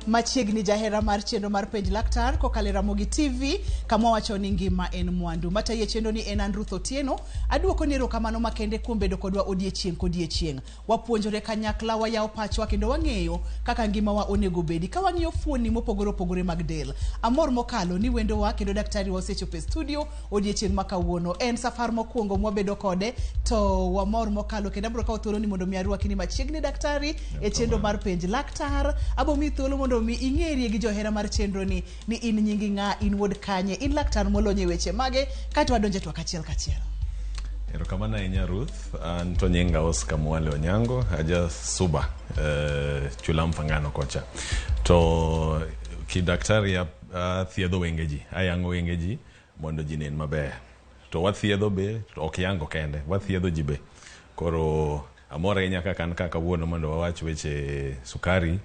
Machiegni jahera mar chenro mar Penj Laktar kokalo e Ramogi TV kama wawacho ni ngima en mwandu. Matayi e chenro ni en an Ruth Otieno. Aduoko ni erokamano makende kuom bedo kodwa odiechieng' kodiechieng'. Wapuonjore kanyakla, wayawo pachwa kendo wang'eyo kaka ngimawa onego obedi ka wang'iyo fuonni mopogore opogore mag del. Amor mokalo ni wendowa kendo daktari wa osechopo e studio odiechieng' ma kawuono. En safar mokwongo mwabedo kode to wamor mokalo kendo abiro kawo thuolo ni mondo mi arwaki ni machiegni daktari e chenro mar Penj Laktar. Abo miyi thuolo mondo mi ing'erie gi johera mar chenro ni ni in nyingi ng'a, in wuod kanye, in laktar molony e weche mage, kaeto wadonjo e twak achiel kachiel. Erokamano ahinya Ruth. An to nyinga Oscar Mwale Onyango, aja Suba, Chula Mfangano kocha. To kidaktari athiedho wenge ji, ayango wenge ji mondo ji nen maber. To wathiedho be, to ok yango kende, wathiedho ji be. Koro amor ahinya kaka an ka kawuono mondo wawach weche sukari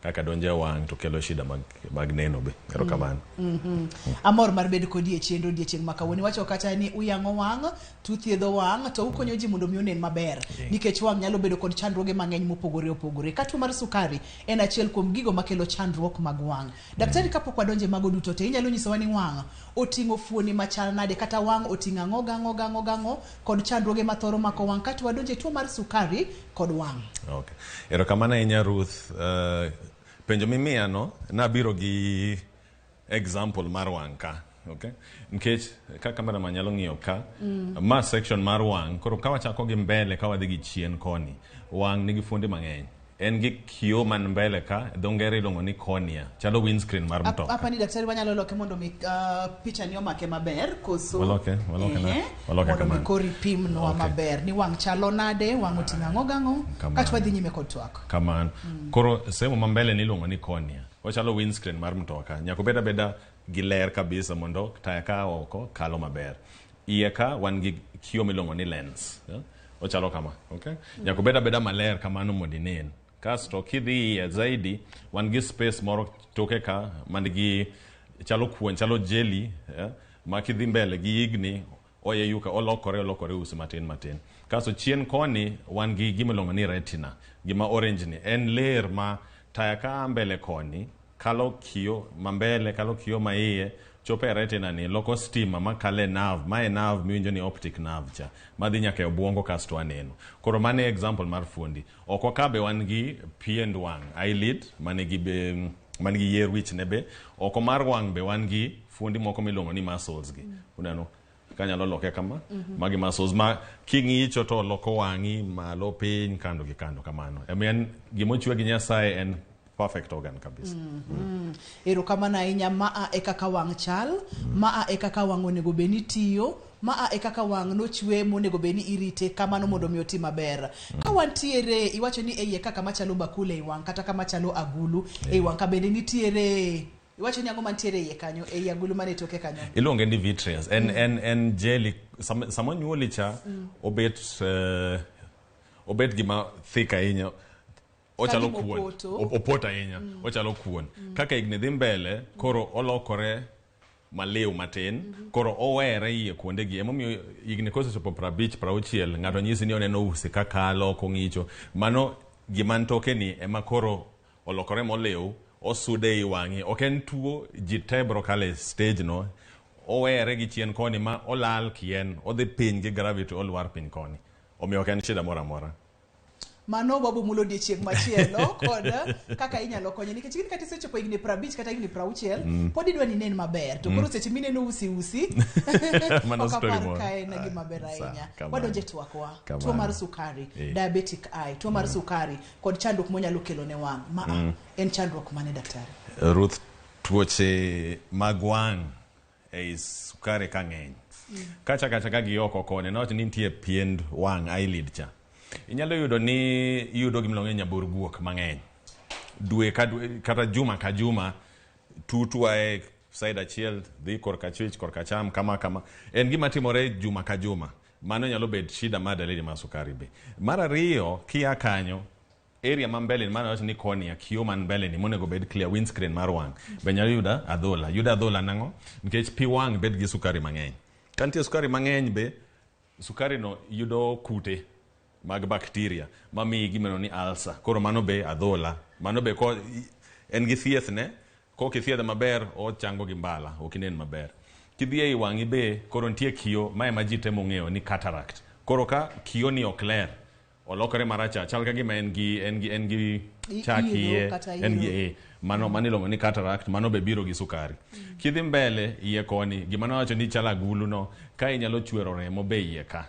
kaka donjo e wang' to kelo shida mag neno be. Erokamano. Amor mar bedo kodi e chenro odiechieng' ma kawuono. Iwacho kata ni uyang'o wang', to uthiedho wang', to ukonyo ji mondo mi onen maber. Nikech wang' nyalo bedo kod chandruoge mang'eny mopogore opogore. Ka tuo mar sukari en achiel kuom gigo makelo chandruok mag wang'. Daktari kapok wadonjo e mago duto te, inyalo nyisowa ni wang' oting'o fuoni machal nade kata wang' oting'o ang'o gang'o gang'o gang'o kod chandruoge mathoro mako wang' kato wadonjo e tuo mar sukari kod wang'. Okay. Erokamano ahinya Ruth. Penjo mimiya no, nabiro gi example mar wang' ka. Okay? Nikech ka cameraman nyalo ng'iyo ka, ma section mar wang', koro ka wachako gi mbele ka wadhi gi chien koni, wang' nigi fuonde mang'eny. En gi kio man mbele ka, dho ngere iluongo ni cornea, chalo windscreen mar mtoka. Apa ni daktari wanyalo loke mondo mi picha ni omake maber koso Waloke, waloke na, waloke mondo mi kamano. koro ipimnwa maber ni wang' chalo nade, wang' oting'o ang'o gang'o, Kamano. kato wadhi nyime kod twak. Kamano. Koro sehemu ma mbele ni iluongo ni cornea. Ochalo windscreen mar mtoka. Nyaka obed abeda gi ler kabisa mondo taya ka oko kalo maber. Iye ka wan gi kio miluongo ni lens. Ochalo kama, okay? Nyaka obed abeda maler kamano mondo inen. Kasto kidhi iye zaidi, wan gi space moro toke ka man gi chalo kuon, chalo jelly, ma kidhi mbele gi higni oyeyuka, olokore, olokore usi matin matin. Kasto chien koni wan gi gima iluongo ni retina, gima orange ni en ler ma taya ka mbele koni kalo kio ma mbele, kalo kio ma iye, chopo e retina ni, loko stima makalo e nerve, ma e nerve miwinjo ni optic nerve cha, madhi nyaka e obwongo kasto aneno. Koro mano e example mar fuondi. Oko ka be wan gi piend wang', eyelid, manigi be, manigi yier wich ne be. Oko mar wang' be wan gi fuondi moko miluongo ni muscles gi. Uneno? Kanyalo loke kama, magi muscles ma king'icho to loko wang'i malo piny kando gi kando kamano. Ema en gimochwe gi Nyasaye en perfect organ kabisa. Erokamano ahinya. Maa e kaka wang' chal, maa e kaka wang' onego bed ni tiyo, maa e kaka wang' nochwe monego bed ni irite kamano mondo mi oti maber. Ka wantiere, iwacho ni e iye ka kama chalo bakul ei wang' kata kama chalo agulu ei wang' ka bende nitiere, iwacho ni ang'o mantiere iye kanyo, ei agulu mane toke kanyo? Iluonge ni vitreous. En jelly. Sama onyuoli cha, obet gima thick ahinya. Ochalo Kagima kuon. opoto. Opoto ahinya. Ochalo kuon. Kaka higni dhi mbele, koro olokore maliw matin, koro owere iye kuonde gi. Emomiyo higni kosechopo 50, 60, ng'ato nyisi ni oneno usi kakalo, kong'icho. Mano gima ntoke ni ema koro olokore moliw, osude ei wang'i. Ok en tuo, ji te bro kalo e stage no. Owere gi chien koni ma olal kien, odhi piny gi gravity, olwar piny koni. Omiyo ok en shida moro amora. Mano wabo mulo odiechieng' machielo kod kaka inyalo konye nikech in kata isechopo higni 50 kata higni 60 pod idwa ni inen maber to koro seche mineno usi usi Mano ok story apar moro. ka en gima ber ahinya. Kamano. Wadonje twakwa. Kamano. Tuo mar sukari, diabetic eye, tuo mar sukari kod chandruok monyalo kelo ne wang'. Ma en chandruok mane daktari? Ruth, tuoche mag wang' ei sukari ka ng'eny. Kachako achaka gi oko koni, nawach ni nitie piend wang' eyelid cha. Inyalo yudo ni iyudo gima iluongo ni nyabor guok mang'eny. Dwe ka dwe, kata juma ka juma, tutu ae side achiel, dhi korka achwich, korka acham, kama kama. En gima timore juma ka juma. Mano nyalo bet shida mar dalili mar sukari be. Mar ariyo, kia kanyo, area ma mbele ni mano wacho ni cornea, kio man mbele ni monego bed clear, windscreen mar wang'. Be nyalo yudo adhola. Yudo adhola nang'o? Nikech pi wang' bed gi sukari mang'eny. Ka nitie sukari mang'eny be, sukari no yudo kute mag bacteria mamiyi gima iluongo ni ulcer. Koro mano be adhola. Mano be ko En gi thieth ne, kok ithiedhe maber, ochango gi mbala, ok inen maber. Kidhi ei wang'i be, koro nitie kiyo, ma ema ji temo ng'eyo ni cataract. Koro ka kiyo ni ok ler, olokore marachar, chal ka gima en gi, en gi, en gi chak Iro iye, kata en gi, iro. mano iluongo ni cataract, mano be biro gi sukari. Kidhi mbele, iye koni, gima nawacho ni chal agulu no, ka inyalo chwero remo be iye ka.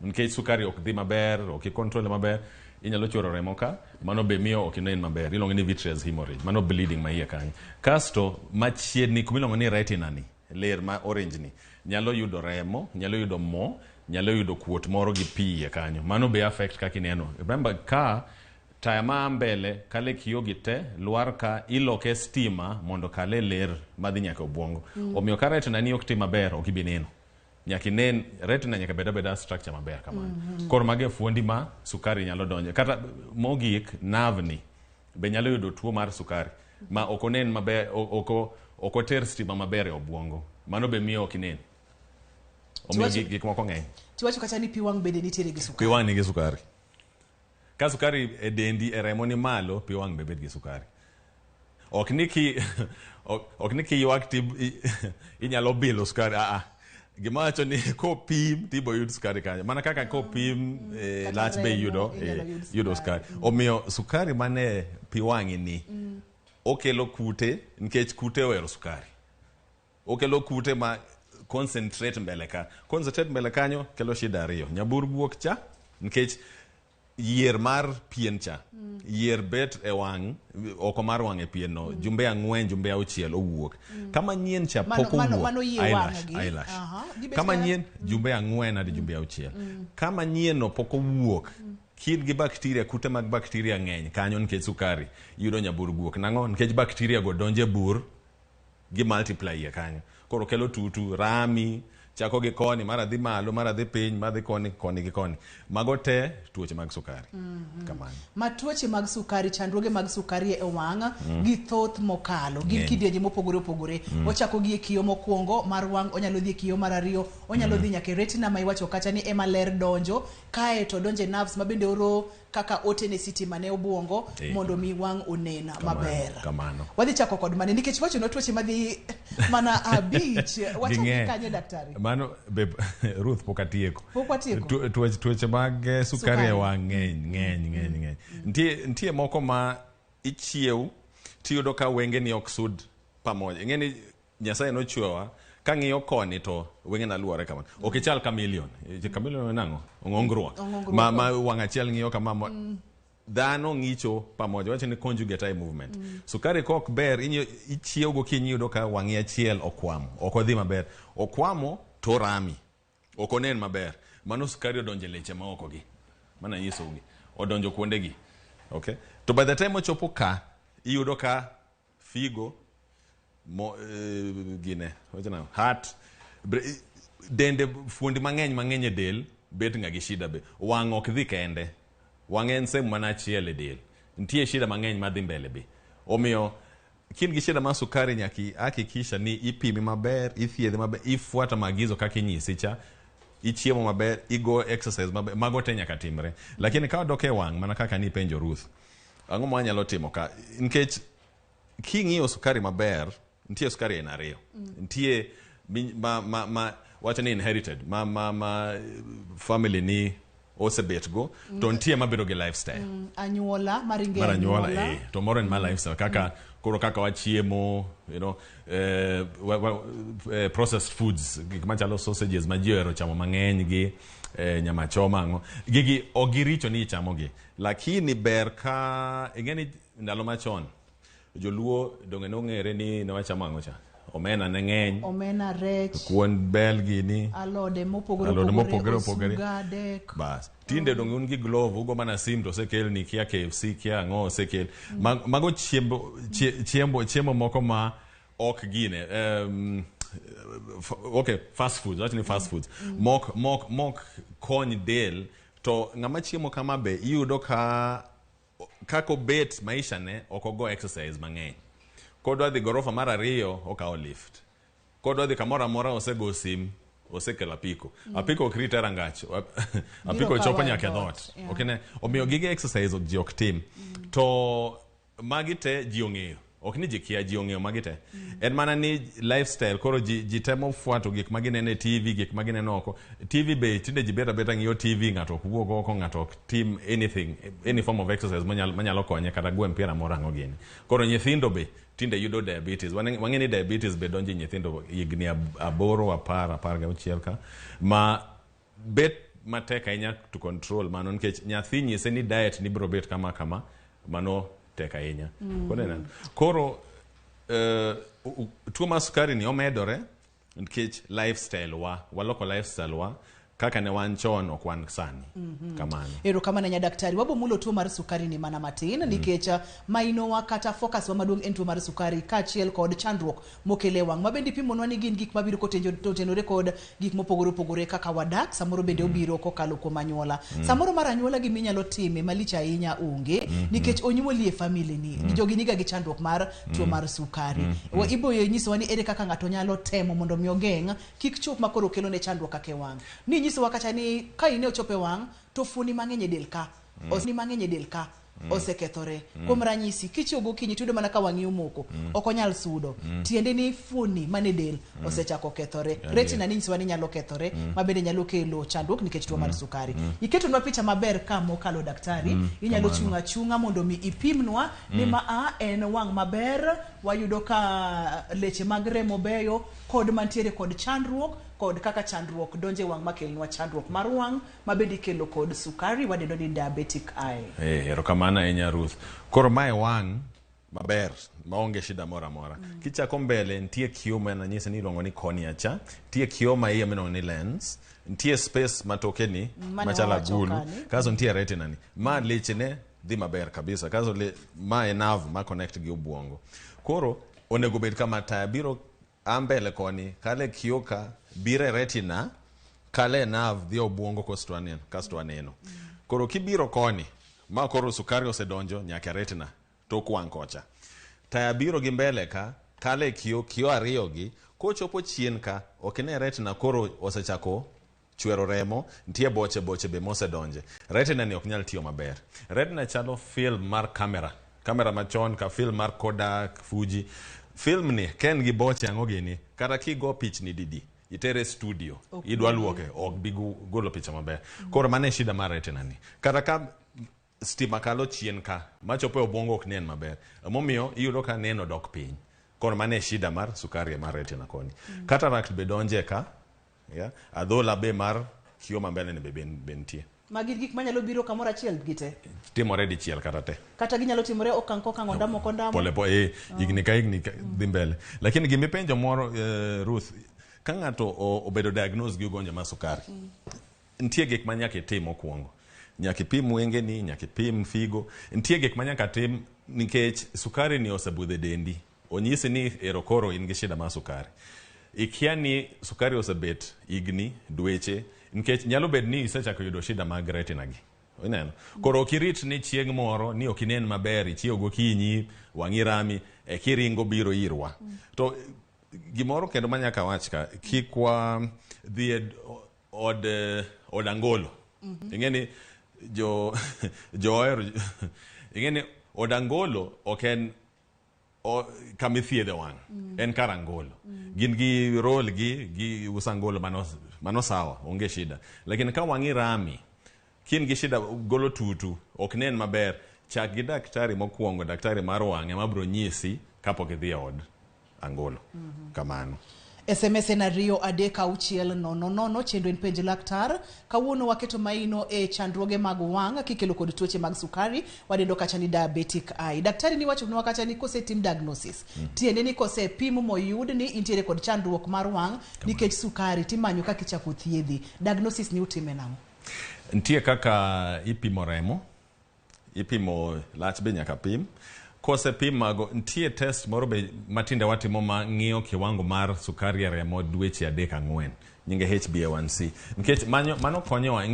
Nikech sukari ok dhi maber, ok i-control maber, inyalo chwero remo ka, mano be miyo ok inen maber. Iluongo ni vitreous hemorrhage, mano bleeding ma iye kanyo. Kasto, machiegni kuma iluongo ni retina ni, ler ma orange ni, nyalo yudo remo, nyalo yudo mo, nyalo yudo kuot moro gi pi iye kanyo. Mano be affect kaka ineno. Remember, ka taya ma mbele kale kiyo gi te, lwar ka iloke stima mondo kale ler madhi nyaka obwongo. Omiyo ka retina ni ok ti maber, ok ibi neno. Nyaka inen, retina nyaka bed abeda structure maber kamano. Koro mago e fuondi ma sukari nyalo donje. Kata mogik, nerve ni be nyalo yudo tuo mar sukari ma ok onen maber, ok oter stima maber e obwongo. Mano be miyo ok inen. Omiyo gik moko ng'eny. Tiwacho kata ni pi wang' bende nitiere gi sukari. Pi wang' nigi sukari. Ka sukari e dendi e remo ni malo, pi wang' be bet gi sukari. Ok ni ki, ok ni kiywak ti inyalo bilo sukari, a a. Gima wacho ni kopim tibo yud sukari kanyo. Mana kaka kopim, Kata lach be remo, inyalo yud yudo sukari. sukari. Omiyo sukari mane pi wang'i ni, okelo kute nikech kute ohero sukari. Okelo kute ma concentrate mbele ka. Concentrate mbele kanyo kelo shida ariyo. Nyabur guok cha nikech yier mar pien cha. Yier bet e wang', oko mar wang' e pien no. Jumbe 4, jumbe 6 owuok. Kama nyien cha Mano, pok mano, owuok. mano yie Eyelash, wang' gi. eyelash. Gibet Kama kata nyien, jumbe 4 hadi jumbe 6. Kama nyien no pok owuok. Kin gi bakteria, kute mag bakteria ng'eny kanyo nikech sukari. Iyudo nyabur guok. Nang'o? Nikech bakteria go donjo e bur, gi multiply iye kanyo. Koro kelo tutu, rami, chako gi koni, mara dhi malo, mara dhi piny, mara dhi koni, koni gi koni. Mago te tuoche mag sukari. Kamano. Ma tuoche mag sukari, chandruoge mag sukari e wang' gi thoth mokalo. Gin kidienje mopogore opogore. Ochako gi e kiyo mokwongo mar wang', onyalo dhi e kiyo mar ariyo, onyalo dhi nyaka e retina ma iwacho kacha ni ema ler donjo, kae to donjo e nerves ma bende oro kaka ote ne sitima ne obwongo mondo mi wang' onen maber. Kamano. Wadhi chako kod mane nikech wacho no tuoche madhi mana 5. Wachak Ging'eny. kanye daktari? Mano be Ruth pok atieko. Pok watieko. Tuoche mag sukari e Sukari. wang' ng'eny, ng'eny, ng'eny, ng'eny. Nitie moko ma ichiew tiyudo ka wengeni ok sud pamoja. Ing'e ni Nyasaye nochwewa ka ng'iyo koni to wengena luore kama. Ok ichal chameleon. Chameleon en ang'o? Ong'ongruok. Ong'ongruok. Ma wang' achiel ng'iyo kama, dhano ng'icho pamoja. Wacho ni conjugate eye movement. Sukari ka ok ber, ichiew gokinyi iyudo ka wang'i achiel okwamo. Ok odhi maber. Okwamo to rami. Ok onen maber. Mano sukari odonjo e leche ma oko gi. Mano anyisou gi. Odonjo kuonde gi. Okay? To by the time ochopo ka, iyudo ka figo, mo gine, wacho nang'o? Heart, dende, fuondi mang'eny mang'eny e del bet nga gi shida be. Wang' ok dhi kende. Wang' en sehemu mana achiel e del. Nitie shida mang'eny madhi mbele be. Omiyo kin gi shida mar sukari nyaka hakikisha ni ipimi maber, ithiedhe maber, ifuata maagizo kaka inyisi cha, ichiemo maber, igo exercise maber, mago te nyaka timre. Lakini ka wadok e wang' mana kaka nipenjo Ruth, ang'o ma wanyalo timo ka? Nikech king'iyo sukari maber, nitie sukari aina ariyo. Nitie ma wacho ni inherited, ma family ni osebet go, to nitie mabedo gi lifestyle. Anyuola, maringe Mar anyuola, anyuola. To moro en ma lifestyle, kaka koro kaka wachiemo, processed foods, gik machalo sausages ma ji ohero chamo mang'eny gi nyama choma ang'o. Gigi ok giricho ni ichamogi, lakini ber ka ing'e ni ndalo machon joluo donge nong'ere ni ne wachamo ang'o cha? Omena ne ng'eny. Omena, rech. Kuon bel gini. Alode mopogore Alode opogore, mopogore opogore. Osuga, dek. Bas. Tinde donge un gi Glovo, ugo mana sim to osekelni, kia KFC, kia ang'o osekel. Mago chiemo moko ma ok gine. Okay, fast foods, wach ni fast foods. Mok kony del, to ng'ama chiemo kama be iyudo ka kaka obet maisha ne ok ogo exercise mang'eny. Kodwa dhi gorofa mar 2 okawo lift. Kodwa dhi kamoro amora osego sim, osekelo apiko. Apiko ok rit e rangach. Apiko Biro chopo kawo e nyaka e dhoot, dhoot. yeah. Ok ne, omiyo gige exercise ji ok tim. To magi te ji ong'eyo. Ok ni ji kia, ji ong'eyo magi te. En mana ni lifestyle koro ji temo fuato gik ma gineno e TV, gik ma gineno oko. TV be tinde ji bet abeta ng'iyo TV, ng'ato ok wuog oko, ng'ato ok tim anything, any form of exercise manyalo konye kata go mpira moro ang'o gini. Koro nyithindo be tinde yudo diabetes. Wang'e ni diabetes be donjo e nyithindo higni 8, 10, 16 ka ma bet matek ahinya to control mano nikech nyathi nyise ni diet ni biro bet kama kama, mano tek ahinya. Koro tuo mar sukari ni omedore nikech lifestyle wa, waloko lifestyle wa kaka ne wan chon ok wan sani. Kamano. Erokamano ahinya daktari. Wabo mulo tuo mar sukari ni mana matin nikech mainowa kata focus wa maduong' en tuo mar sukari kaachiel kod chandruok mokele wang'. Ma bende ipimonwa ni gin gik mabiro kotenore kod gik mopogore opogore kaka wadak, samoro bende obiro kokalo kuom anyuola. Samoro mar anyuola gima inyalo time malich ahinya onge nikech onyuoli e family ni. Jogi niga gi chandruok mar tuo mar sukari. Ibo nyisowa ni ere kaka ng'ato nyalo temo mondo mi ogeng' kik chop ma koro kelo ne chandruok kaka e wang'. Ni nyisowa kacha ni ka ine ochopo e wang' to fuoni mang'eny e del ka. Ni mang'eny e del ka. Osekethore. Kuom ranyisi, kichiew gokinyi tiyudo mana ka wang'i omoko, ok onyal sudo. Tiende ni fuoni mane del osechako kethore. Retina ni nyisowa ni nyalo kethore, ma bende nyalo kelo chandruok nikech tuo mar sukari. Iketonwa picha maber ka mokalo daktari, inyalo chung' achung'a mondo mi ipimnwa ni ma a en wang' maber, wayudo ka leche mag remo beyo kod mantiere kod chandruok, kod kaka chandruok donje wang' makelnwa chandruok mar wang' ma bende ikelo kod sukari wadendo ni diabetic eye. Erokamano ahinya Ruth. Koro mae wang' maber maonge shida moro amora. Kichako mbele nitie kio ma nanyisi ni iluongo ni cornea cha, nitie kio ma iye miluongo ni lens, nitie space matoke ni machalo agulu, kasto nitie retina ni. Ma lechene dhi maber kabisa. Kasto ma e nerve ma connect gi obwongo. Koro onego bed kama taya biro a mbele koni, kale kio ka, biro e retina, kale e nerve dhi e obwongo kasto waneno. Koro kibiro koni, ma koro sukari osedonjo nyaka e retina, tok wang' kocha. Taya biro gi mbele ka, kale kio, kio ariyo gi, kochopo chien ka, ok ine retina koro osechako chwero remo, nitie boche boche be mosedonje. Retina ni ok nyal tiyo maber. Retina chalo film mar camera. Camera machon ka film mar Kodak, Fuji. Film ni ka en gi boche ang'o gini, kata kigo pichni didi, itere studio, idwa luoke, ok bi golo picha maber. Koro mano e shida mar retina ni. Kata ka stima kalo chien ka, machopo e obwongo ok nen maber. Emomiyo iyudo ka neno dok piny. Koro mano e shida mar sukari mar retina koni. Cataract be donje ka, yeah? Adhola be mar kio ma mbele ni be nitie. Magi gik manyalo biro kamoro achiel gi te. Timore dichiel kata te. Kata ginyalo timore okang' kokang' ondamo kondamo. Pole pole, higni ka higni dhi mbele. Lakini gimipenjo moro, Ruth, ka ng'ato obedo diagnosed gi ugonjwa mar sukari, nitie gik ma nyaka itim mokwongo. Nyaka ipim wengeni, nyaka ipim figo. Nitie gik ma nyaka tim nikech sukari ni osebudho e dendi. Onyisi ni ero koro in gi shida mar sukari. Ikia ni sukari osebet higni, dweche, nikech nyalo bet ni isechako yudo shida mag retina gi. Ineno? Koro ok irit ni chieng' moro ni ok inen maber, ichiew gokinyi, wang'i rami, ekiringo biro irwa. To gimoro kendo manyaka wach ka, kik wa dhi e od angolo. Ing'e ni jo ohero ing'e ni od angolo ok en kama ithiedhe wang', en kar angolo. Gin gi role gi uso angolo mano sawa, onge shida. Lakini ka wang'i rami, kin gi shida golo tutu, ok nen maber, chak gi daktari mokwongo, daktari mar wang' ema biro nyisi kapok idhi e od angolo. Kamano. SMS en 2 3 6 0 0, chenro en penj laktar. Kawuono waketo maino e chandruoge mag wang' kikelo kod tuoche mag sukari, wadendo kacha ni diabetic eye. Daktari ni wachonwa kacha ni kosetim diagnosis, tiende ni kosepim moyud ni intiere kod chandruok mar wang' nikech sukari, timanyo kaka ichako thiedhi. Diagnosis ni utime nang'o? Nitie kaka ipimo remo, ipimo lach be nyaka pim. Kosepim mago, nitie test moro be matinde watimo ma ng'iyo kiwango mar sukari e remo dweche 3-4, nyinge HbA1c. Nikech mano konyowa,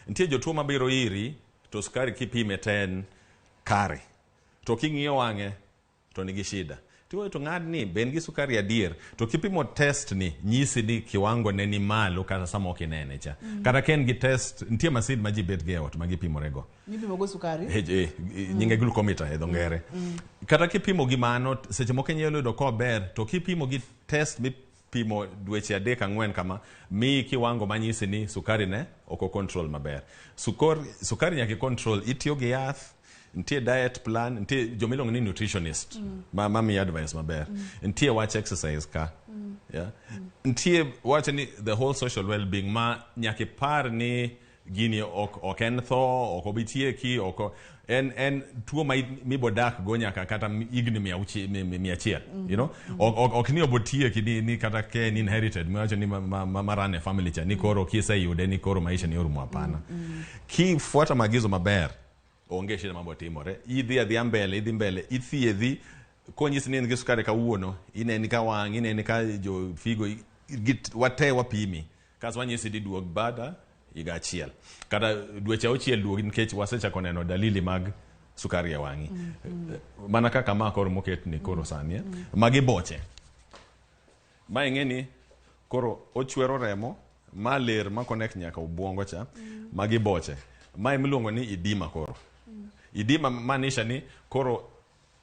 nitie jotuo mabiro iri to sukari kipime to en kare, to king'iyo wang'e to nigi shida. Tiwacho to ng'adni be en gi sukari adier? To kipimo test ni nyisi ni kiwango ne ni malo kata sama ok inene cha. Kata ka en gi test, nitie masin ma ji bet go e ot ma gipimore go. Mipimo go sukari. Nyinge glucometer e dho ngere. Kata kipimo gi mano, seche moko inyalo yudo kober, to kipimo gi test mipimo dweche 3 4 kama, miyi kiwango manyisi ni sukari ne ok o control maber. Sukari nyaka i control, itiyo gi yath, nitie diet plan, nitie jomiluongo ni nutritionist ma miyi advice maber. Nitie wach exercise ka. Yeah. Nitie wach ni the whole social well-being ma nyaka ipar ni gini ok en tho, ok obi tieki, ok en tuo ma mibodak go nyaka kata higni 100, you know? Ok ni obo tieki ni kata ke en inherited, miwacho ni ma run e family cha, ni koro kiseyude ni koro maisha ni orumo, hapana. Kifuata maagizo maber, onge shida mambo timore. Idhi adhiya mbele, idhi mbele, ithiedhi, konyisi ni in gi sukari kawuono, ineni ka wang', ineni ka jo figo, wate wapimi. Kasto wanyisi ni duog bada higa achiel. Kata dweche 6 duogi nikech wasechako neno dalili mag sukari e wang'i. Mana kaka ma koro moket ni koro sani, magi boche. Ma ing'e ni koro ochwero remo, ma ler ma connect nyaka obwongo cha, magi boche. Ma emiluongo ni edema koro. Edema maanisha ni koro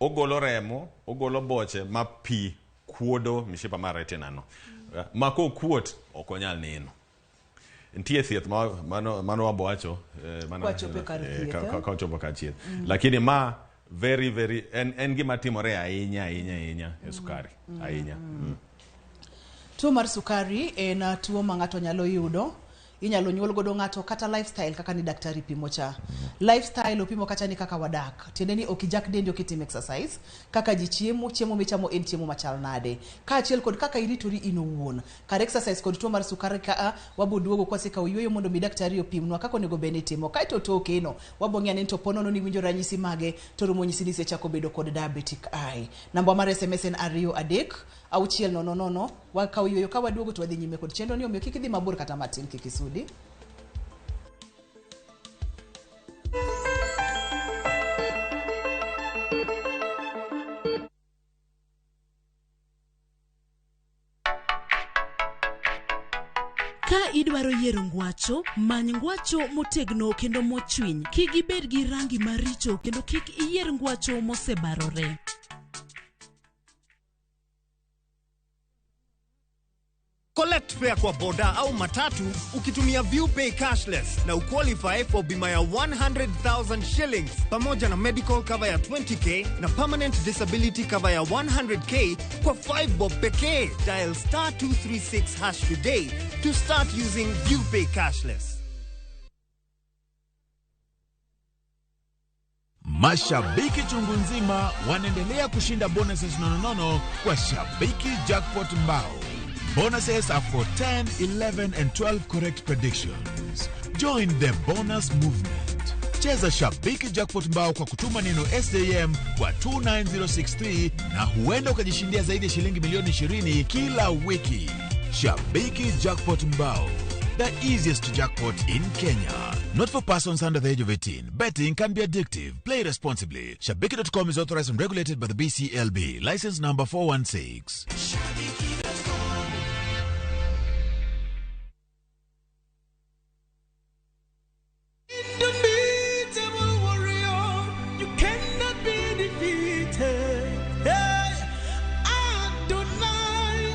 ogolo remo, ogolo boche ma pi kuodo mishipa mar retina no. Ma kokuot ok onyal neno. Nitie thieth ma mano wabo wacho Kwachopo kar thieth, eh? Ka ochopo kar thieth. Lakini ma very very en gima timore ahinya ahinya ahinya e sukari ahinya. Tuo mar sukari en tuo ma ng'ato nyalo yudo, inyalo nyuol godo ng'ato kata lifestyle kaka ni daktari pimo cha. Lifestyle opimo kacha ni kaka wadak. Tiende ni ok ijak dendi, ok itim exercise, kaka ji chiemo, chiemo michamo en chiemo machal nade. Kaachiel kod kaka iritori in owuon. Kar exercise kod tuo mar sukari ka wabo duogo kwasekawo yueyo mondo mi daktari opimnwa kaka onego bed ni itimo. Kaeto toke no, wabo ng'iyo ni to ponono ni winjo ranyisi mage to romo nyisi ni isechako bedo kod diabetic eye. Namba mar SMS en 23600. Wakawo yueyo ka waduogo to wadhi nyime kod chenro ni, omiyo kik idhi mabor kata matin, kik isudi. Ka idwaro yiero ngwacho, many ngwacho motegno kendo mochwiny. Kik ibed gi rangi maricho kendo kik iyier ngwacho mosebarore. Collect fare kwa boda au matatu ukitumia ViewPay cashless na uqualify for bima ya 100,000 shillings pamoja na medical cover ya 20K na permanent disability cover ya 100K kwa 5 bob pekee. Dial star 236 hash today to start using ViewPay cashless. Mashabiki chungu nzima wanaendelea kushinda bonuses nononono kwa Shabiki Jackpot Mbao. Bonuses are for 10, 11 and 12 correct predictions. Join the bonus movement. Cheza Shabiki Jackpot Mbao kwa kutuma neno SJM kwa 29063 na huenda ukajishindia zaidi ya shilingi milioni 20 kila wiki. Shabiki Jackpot Mbao, the easiest jackpot in Kenya. Not for persons under the age of 18. Betting can be addictive. Play responsibly. Shabiki.com is authorized and regulated by the BCLB. License number 416. Indomitable warrior, you cannot be defeated. Hey, Adonai,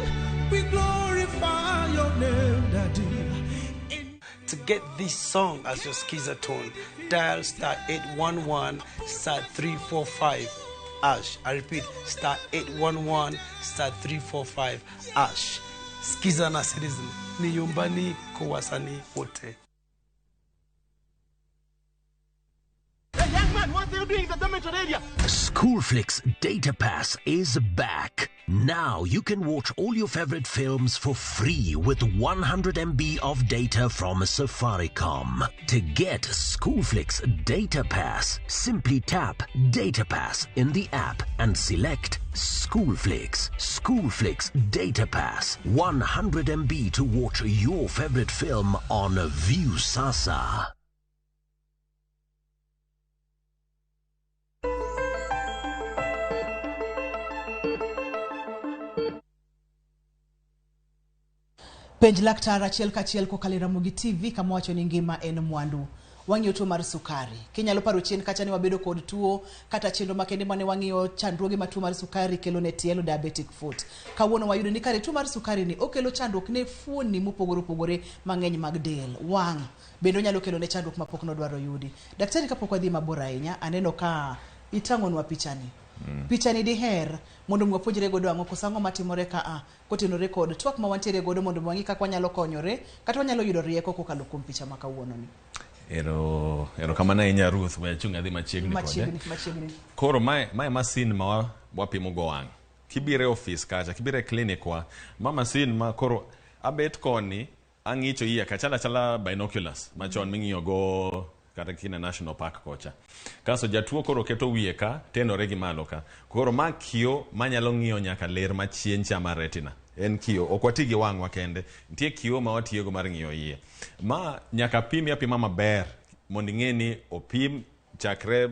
we glorify your name, Daddy. To get this song as your Skiza tone, dial star 811 star 345 hash. I repeat, star 811 star 345 hash. Skiza na Citizen ni nyumbani kwa wasanii wote. Hey, young man, what are you doing in the dormitory area? Schoolflix Data Pass is back. Now you can watch all your favorite films for free with 100 MB of data from Safaricom. To get Schoolflix Data Pass, simply tap Data Pass in the app and select Schoolflix. Schoolflix Data Pass. 100 MB to watch your favorite film on Viusasa. Penj laktar achiel kachiel kokalo e Ramogi TV kama wacho ni ngima en mwandu. Wang'iyo tuo mar sukari. Kinyalo paro chien kacha ne wabedo kod tuo kata chenro makende mane wang'iyo chandruoge ma tuo mar sukari kelo ne tielo, diabetic foot. Kawuono wayudo ni kare tuo mar sukari ni okelo chandruok ne fuoni mopogore opogore mang'eny mag del. Wang' bende onyalo kelo ne chandruok mapok nodwaro yudi. Daktari, kapok wadhi mabor ahinya, aneno ka itang'onwa pichani. Pichani diher mondo mi wapuonjre godo ang'o koso ang'o matimore ka a kotenore kod twak ma wantiere godo mondo mi wang'i kaka wanyalo konyore kata wanyalo yudo rieko kokalo kuom picha ma kawuono ni. Erokamano ahinya Ruth, we achung' adhi machiegni kode. Machiegni, machiegni. Koro mae masin ma wapimo go wang'. Kibiro e ofis kacha, kibiro e clinic wa, ma masin ma koro abet koni ang'icho iye ka chalo achala binoculars machon ming'iyo go kata kine National Park kocha. Kasto jatuo koro keto wiye ka tenore gi malo ka. Koro ma kio manyalo ng'iyo nyaka ler machien cha mar retina. En kio, ok wati gi wang'wa kende. Nitie kio ma watiyogo mar ng'iyo iye. Ma nyaka pimi apima maber mondo ing'e ni opim chakre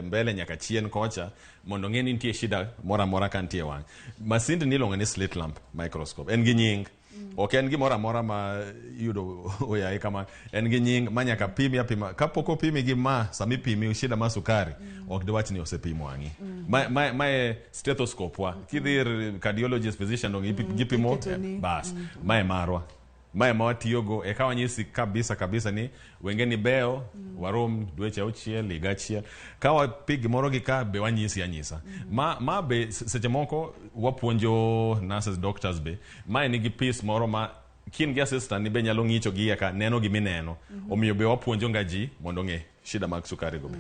mbele nyaka chien kocha mondo ng'e ni nitie shida moro amora ka nitie wang'. Masind ni iluongo ni slit lamp microscope. En gi nying. Ok en gimoro amora ma iyudo oyaye kama. En gi nying ma nyaka pimi apima. Kapok opimi gi ma, sama ipimi shida mar sukari, ok diwach ni osepim wang'i. Ma e stethoscope wa. Kidhi ir cardiologist, physician, dong gipimo, bas. Ma e marwa. Mae ma watiyogo eka wanyisi kabisa kabisa ni wengeni beyo, warom dweche 6, higa 1. Ka wapi gimoro gi ka be wanyisi anyisa. Ma be seche moko wapuonjo nurses, doctors be. Mae nigi piece moro ma kin gi assistant ni be nyalo ng'icho gi iye ka neno gimineno. Omiyo be wapuonjo nga ji mondo ong'e shida mag sukari go be.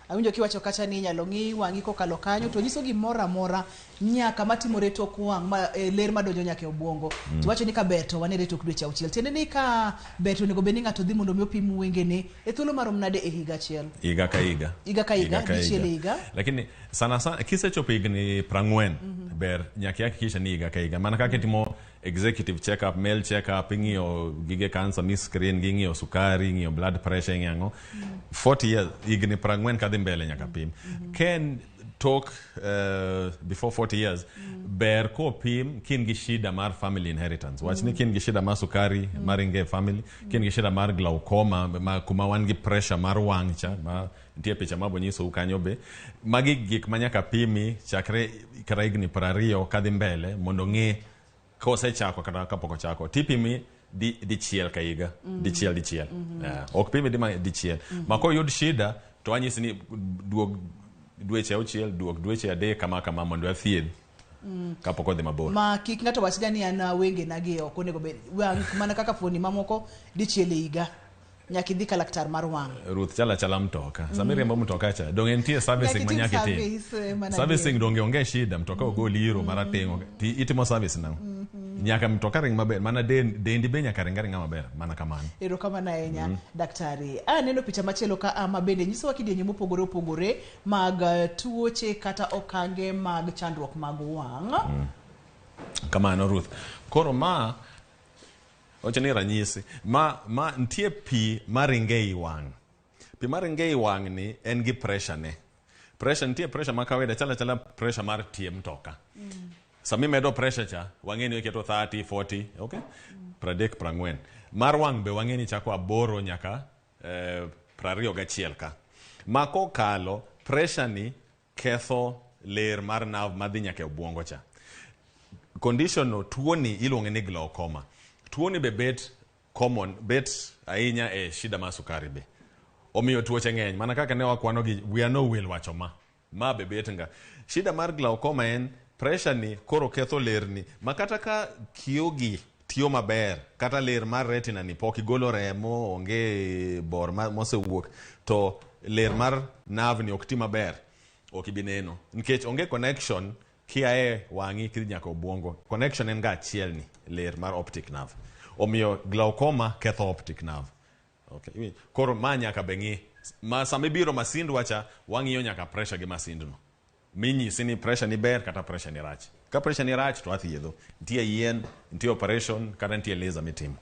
Awinjo kiwacho kacha ni inyalo ng'i wang'i kokalo kanyo to nyiso gimoro amora nyaka matimore tok wang' ma ler madonjo nyaka e obwongo. To wacho ni ka ber to wanere tok dweche 6. Tiende ni ka ber to onego bed ni ng'ato dhi mondo mi opim wengene e thuolo marom nade e higa achiel? Higa ka higa. Higa ka higa, dichiel e higa. Lakini sana sana kisechopo higni 40 ber nyaka ihakikisha ni higa ka higa. Mana kaka itimo executive check up, male check up, ing'iyo gige cancer, mi screen, ging'iyo sukari, ing'iyo blood pressure, ing'iyo ang'o. 40 years, higni 40 kadhi mbele nyaka pim. Ken tok before 40 years, ber kopim kin gi shida mar family inheritance. Wach ni kin gi shida mar sukari, mar inge family, kin gi shida mar glaucoma, ma kuma wan gi pressure mar wang' cha, ma nitie picha ma bonyisou kanyo be. Magi gik ma nyaka pimi chakre kata higni 20 kadhi mbele mondo ng'e kosechako kata kapok ochako. Tipimi dichiel ka higa, dichiel dichiel. Ok pimi dichiel. Ma koyud shida to anyisi ni duog dweche 6, duog dweche 3 kama kama mondo athiedh. Kapok odhi mabor. Ma kik ng'ato wach ga ni an wengena gi ok onego bed wang' mana kaka fuoni mamoko dichiel e higa. Nyaka idhi ka laktar mar wang'. Ruth chala chala mtoka. Sama iriembo mtoka cha, donge nitie servicing ma nyaka itim. Servicing donge onge shida, mtoka ogol iro marateng', itimo service nang'o? Nyaka mtoka ring maber, mana dendi be nyaka ring aringa maber, mana kamano. Erokamano ahinya, daktari. Aneno picha machielo ka ma bende nyisowa kidienje mopogore opogore mag tuoche kata okange mag chandruok mag wang'. Kamano Ruth. Koro ma wacho ni ranyisi ma nitie pi maringe ei wang'. Pi maringe ei wang' ni en gi pressure ne. Pressure nitie pressure ma kawaida chala chala pressure mar tie mtoka. Sama imedo pressure cha, wang'e ni iketo 30, 40, okay? 30, 40. Mar wang' be wang'e ni chako 8 nyaka 21 ka. Ma kokalo pressure ni ketho ler mar nerve madhi nyaka e obwongo cha. Condition no tuoni iluonge ni glaucoma. Tuoni be bet common, bet ahinya e shida mar sukari be. Omiyo tuoche ng'eny, mana kaka ne wakwano gi wiya nowil wacho ma. Ma be bet nga. Shida mar glaucoma en pressure ni koro ketho lerni. Ma kata ka kiogi tiyo maber, kata ler mar retina ni pok igolo remo, onge bor mosewuok, to ler mar nerve ni ok ti maber, ok ibi neno. Nikech onge connection kiae wang'i kidhi nyaka obwongo. Connection en ga achiel ni, ler mar optic nerve. Omiyo glaucoma ketho optic nerve. Okay. Koro ma nyaka be ng'i. Ma sama ibiro masindwa cha, wang'iyo nyaka pressure gi masindno. Minyisi ni pressure ni ber kata pressure ni rach. Ka pressure ni rach to athiedho. Nitie yien, nitie operation, kata nitie laser mitimo.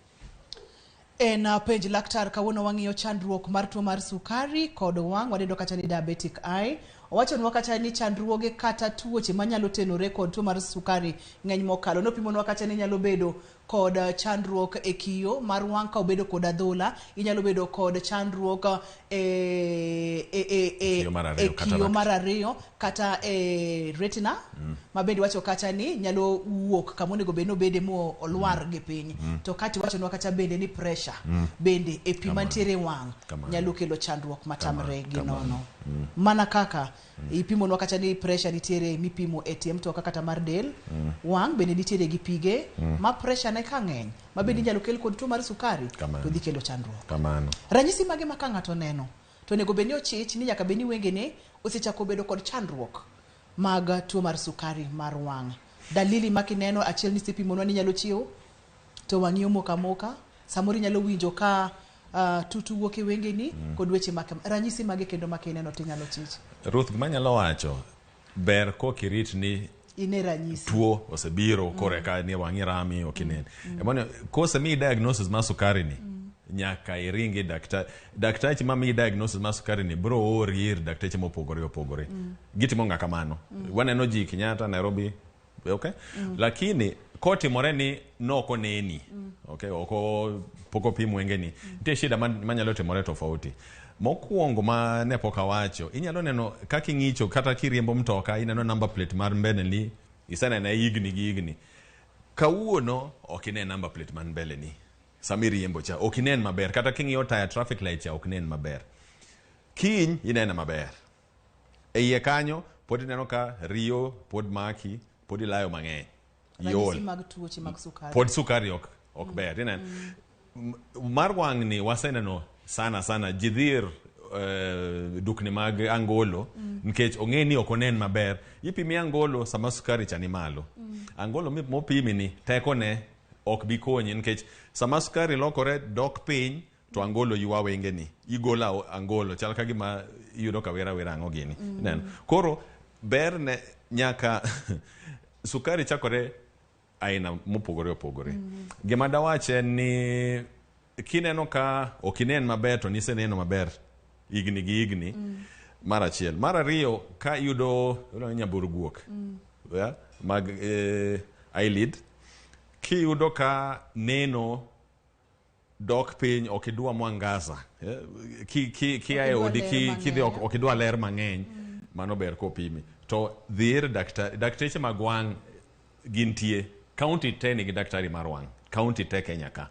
En penj laktar kawuono wang'iyo chandruok mar tuo mar sukari kod wang', wadendo kata ni diabetic eye. Owachonwa kata ni chandruoge kata tuoche manyalo tenore kod tuo mar sukari ng'eny mokalo. Nopimonwa kata ni nyalo bedo kod chandruok e kiyo mar wang' ka obedo kod adhola, inyalo bedo kod chandruok e Kiyo mar ariyo, e kiyo cataract. mar ariyo kata e retina ma bende iwacho kacha ni nyalo wuok kama onego bed ni obede mo olwar gi piny. To kati iwachonwa kacha bende ni pressure bende e pi mantiere e wang' Kamano. nyalo kelo chandruok matamre gi Kamano. nono. Mana kaka ipimonwa kacha ni pressure nitiere mipimo e tie mtoka kata mar del, wang' bende nitiere gi pige ma pressure ne ka ng'eny ma bende inyalo kel kod tuo mar sukari Kamano. to dhi kelo chandruok. Kamano. Ranyisi mage ma ka ng'ato neno to onego bed ni ochich ni nyaka bed ni wengene osechako bedo kod chandruok mag tuo mar sukari mar wang'. Dalili ma kineno achiel ni isepimonwa ni nyalo chiewo to wang'i omoko amoka, samoro inyalo winjo ka tutu wuok e wengeni kod weche ma kama. Ranyisi mage kendo ma kineno to inyalo chich? Ruth, gima anyalo wacho, ber kok irit ni Ine ranyisi. tuo osebiro koro eka ni wang'i rami ok inen. Emomiyo kosemiyi diagnosis mar sukari ni, nyaka iringi daktari. Daktachi mamiyi diagnosis mar sukari ni biro ori ir dakteche mopogore opogore. Gitimo nga kamano. Waneno ji Kenyatta, Nairobi, okay? Lakini kotimore ni nok oneni, okay, oko pok opim wengeni, nitie shida manyalo timore tofauti. Mokwongo ma ne pok awacho, inyalo neno kaka ing'icho kata kiriembo mtoka, ineno number plate mar mbele ni, isenene higni gi higni. Kawuono ok ine number plate man mbele ni. Sama iriembo cha, ok inen maber. Kata king'iyo taya traffic light cha, ok nen maber. Kiny inene maber. E iye kanyo, pod ineno ka riyo pod maki, pod ilayo mang'eny. Ranyisi Iol. mag tuoche mag sukari. Pod sukari ok ber. Ineno. Mar wang' ni waseneno sana sana ji dhi ir dukni mag angolo nikech ong'e ni ok onen maber. Ipimi angolo sama sukari cha ni malo. Angolo mopimi ni tekone ok bi konyi nikech sama sukari lokore dok piny to angolo ywa wengeni. Igolo angolo chal ka gima iyudo ka wera wera ang'o gini. Ineno. Koro ber ne nyaka sukari chakore aina mopogore opogore. Gima dawach en ni kineno ka ok inen maber to niseneno maber higni gi higni. Mar achiel. Mar ariyo, ka iyudo nyabur guok, yeah, mag eyelid, kiyudo ka neno dok piny, ok idwa mwangaza, ki ae odi, kidhi ok idwa ler mang'eny, mano ber kopimi. To dhi ir dakteche mag wang' gintie. County te nigi daktari mar wang'. County te Kenya ka.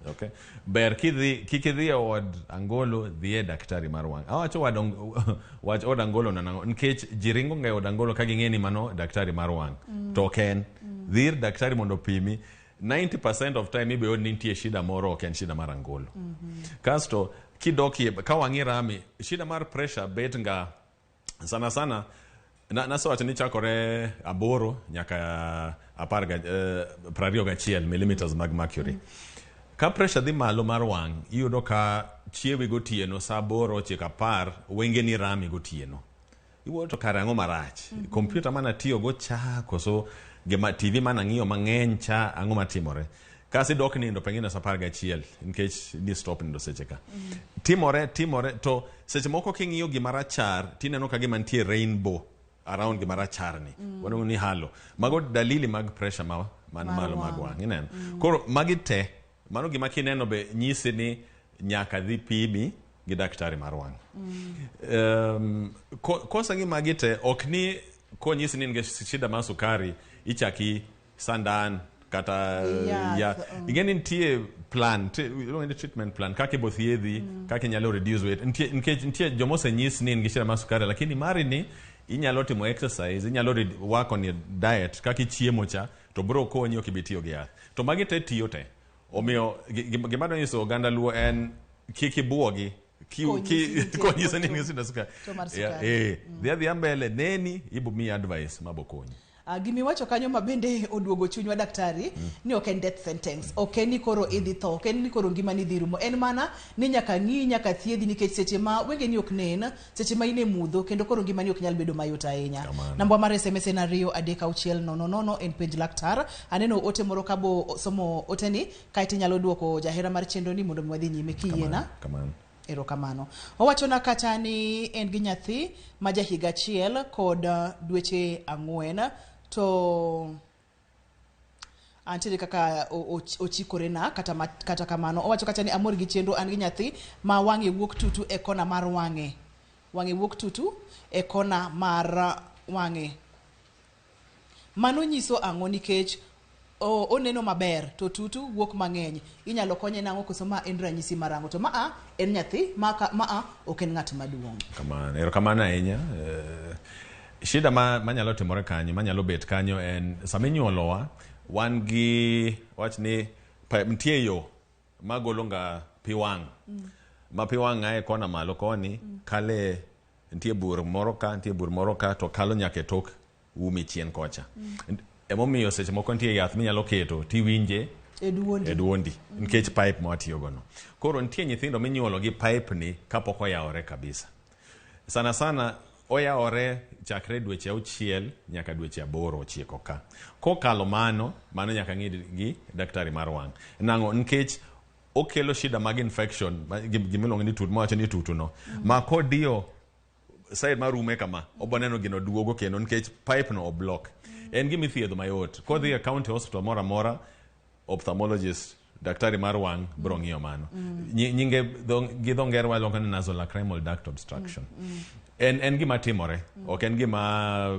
Okay. Ber kik idhi e od angolo, dhi e daktari mar wang'. Awacho wach od angolo na nang'o? Nikech ji ringo nga e od angolo ka ging'e ni mano daktari mar wang'. To ok en. Dhi ir daktari mondo opimi. 90% of time ibo yudo ni nitie shida moro, ok en shida mar angolo. Kasto kidokie ka wang'i rami, shida mar pressure bet nga sana sana nasewacho ni chakore 8 nyaka 21 millimeters mag mercury. Ka pressure dhi malo mar wang', iyudo ka chiewi gotieno sa 8 9 10, wengeni rami gotieno. Iwuoyo to kare ang'o marach? Kompyuta mana tiyogo cha, koso gima TV mana ng'iyo mang'eny cha, ang'o matimore? Kasi dok nindo pengine sa 11 nikech ni stop nindo seche ka. Timore, to seche moko king'iyo gima rachar, tineno ka gima nitie rainbow around gima rachar ni. Waluongo ni halo. Mago dalili mag pressure ma man malo mag wang', ineno. Koro magi te, mano gima kineno be nyisi ni nyaka dhi pimi gi daktari mar wang'. Kosa gi magi te, ok ni konyisi ni in gi shida mar sukari, ichaki sandan kata ya. Ing'e ni nitie plan, iluongo ni treatment plan, kaka ibo thiedhi, kaka inyalo reduce weight. Nikech nitie joma osenyis ni in gi shida mar sukari, lakini mari ni inyalo timo exercise, inyalo work on your diet, kaka ichiemo cha, to bro konyi ok ibi tiyo gi yath. To magi te tiyo te. Omiyo gima adwa nyiso oganda Luo en kik ibuogi, konyisi ni in gi shida sukari. Dhi adhiya mbele, neni, ibo miyi advice mabo konyi. Gimiwacho kanyo ma bende oduogo chunywa daktari, ni ok en death sentence, ok en ni koro idhi tho, ok en ni koro ngimani dhi rumo, en mana ni nyaka ng'i, nyaka thiedhi, nikech seche ma wengeni ok nen, seche ma in e mudho, kendo koro ngimani ok nyal bedo mayot ahinya. Namba mar SMS en 2 3 6 0 0, en penj laktar. Aneno ote moro kabo somo oteni, kaeto inyalo duoko jahera mar chenro ni mondo mi wadhi nyime kiyiena. Kamano. Erokamano. Owachona kata ni en gi nyathi ma ja higa 1 kod dweche 4, to Antiere kaka ochikore na kata kamano. Owacho kacha ni amor gi chenro, an gi nyathi ma wang'e wuok tutu e kona mar wang'e. Wang'e wuok tutu e kona mar wang'e. Mano nyiso ang'o nikech oneno maber to tutu wuok mang'eny. Inyalo konye nang'o koso ma en ranyisi mar ang'o? To maa en nyathi, maa ok en ng'at maduong'. Kamano, erokamano ahinya. Shida manyalo timore kanyo, manyalo bet kanyo en sama inyuolowa, wan gi wach ni nitie yo magolo nga pi wang'. Ma pi wang' ae kona malo koni, kale nitie bur moro ka, nitie bur moro ka, to kalo nyaka e tok umi chien kocha. Emomiyo seche moko nitie yath minyalo keto tiwinje e duondi nikech pipe ma watiyogo no. Koro nitie nyithindo minyuolo gi pipe ni kapok oyawore kabisa. Sana sana oyawore chakre dweche 6 nyaka dweche 8 9 ka. Kokalo mano, mano nyaka ng'i gi daktari mar wang'. Nang'o? Nikech okelo shida mag infection, gimiluongo ni tutu, mawacho ni tutu no. Ma kodiyo side mar ume kama, oboneno gino duogo kendo nikech pipe no oblock. En gima ithiedho mayot. Kodhi e county hospital moro amora, ophthalmologist, daktari mar wang' bro ng'iyo mano. Nyinge gi dho ngere waluongo ni nasolacrimal duct obstruction. En gima timore, ok en gima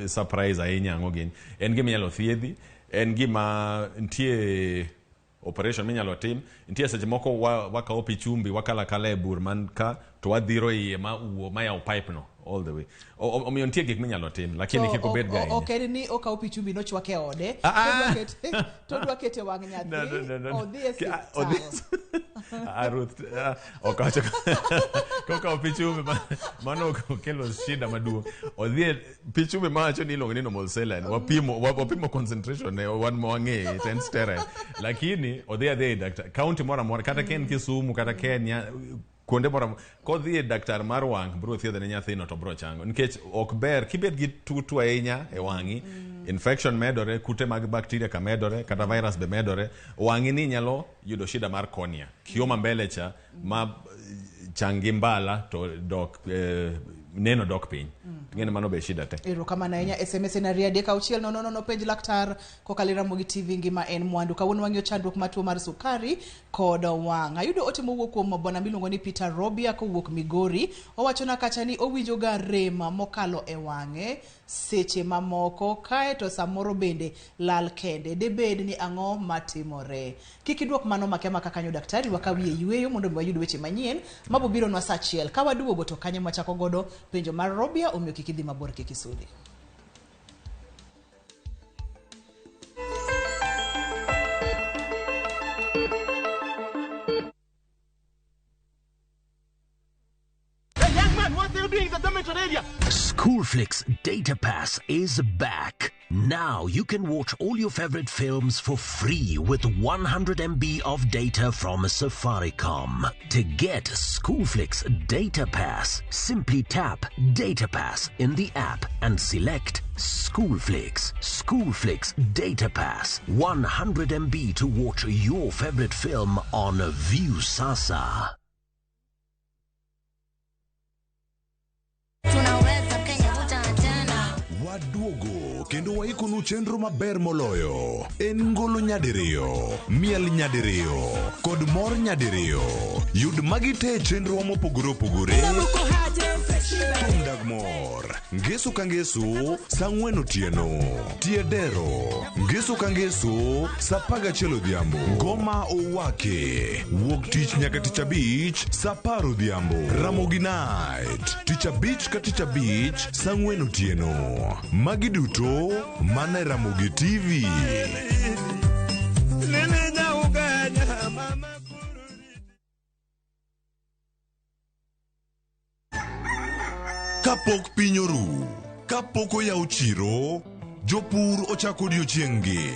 surprise ahinya ang'o gini. En gima inyalo thiedhi, en gima nitie operation minyalo tim. Nitie seche moko wakawo pi chumbi, wakalo akala e bur man ka, to wadhiro iye ma wuo, ma yawo pipe no all the way. Omiyo nitie gik minyalo tim, lakini kik obed ga ahinya. Ok en ni okawo pi chumbi nochwake e ode, to odwa kete wang' nyathi, odhi e osiptal. Ruth, okawo kokawo pi chumbi, mano okelo shida maduong'. Odhi e pi chumbi mawacho ni iluongo ni normal saline, wapimo concentration ne wan ma wang'eye, to en sterile. Lakini odhi adhiya e daktar, county moro amora, kata ka en Kisumu, kata ka en kuonde moro amora, kodhi e daktar mar wang' bro thiedho ne nyathino to bro chango. Nikech ok ber kibet gi tutu ahinya e wang'i, infection medore, kute mag bacteria ka medore, kata virus be medore, wang'i ni nyalo yudo shida mar cornea. Kio ma mbele cha ma changi mbala to dok neno dok piny. Ng'eni mano be shida te. Erokamano ahinya. SMS en 2 3 6 0 0 penj laktar kokalo e Ramogi TV ngima en mwandu. Kawuono wang'iyo chandruok mar tuo mar sukari kod wang'. Ayudo ote mowuok kuom bwana miluongo ni Peter Robia kowuok Migori. Owachona kacha ni owinjo ga rem mokalo e wang'e seche mamoko, kae to samoro bende lal kende. Debed ni ang'o matimore? Kik iduok mano makia maka kanyo daktari, wakawie yweyo mondo mi wayud weche manyien mabo biro nwa saa 1. Ka waduogo to kanye mwachako godo penjo mar Robia, omiyo kik idhi mabor, kik isudi. Hey, young man, what are you doing in the dormitory area? Schoolflix Data Pass is back. Now you can watch all your favorite films for free with 100 MB of data from Safaricom. To get Schoolflix Data Pass, simply tap Data Pass in the app and select Schoolflix. Schoolflix Data Pass, 100 MB to watch your favorite film on Viusasa. Waduogo kendo waikonu chenro maber moloyo. En ngolo nyadiriyo, miel nyadiriyo, kod mor nyadiriyo. Yud magi te e chenro mopogore opogore. Thum dag mor, ngeso ka ngeso, saa 4 otieno. Tie dero, ngeso ka ngeso, saa 11 odhiambo. Ngoma owake, wuok tich nyaka tich abich, saa 10 odhiambo. Ramogi Night, tich abich ka tich abich, saa 4 otieno. Magi duto mana e Ramogi TV. Kapok piny oru, kapok oyaw chiro, jopur ochako odiochieng'-gi.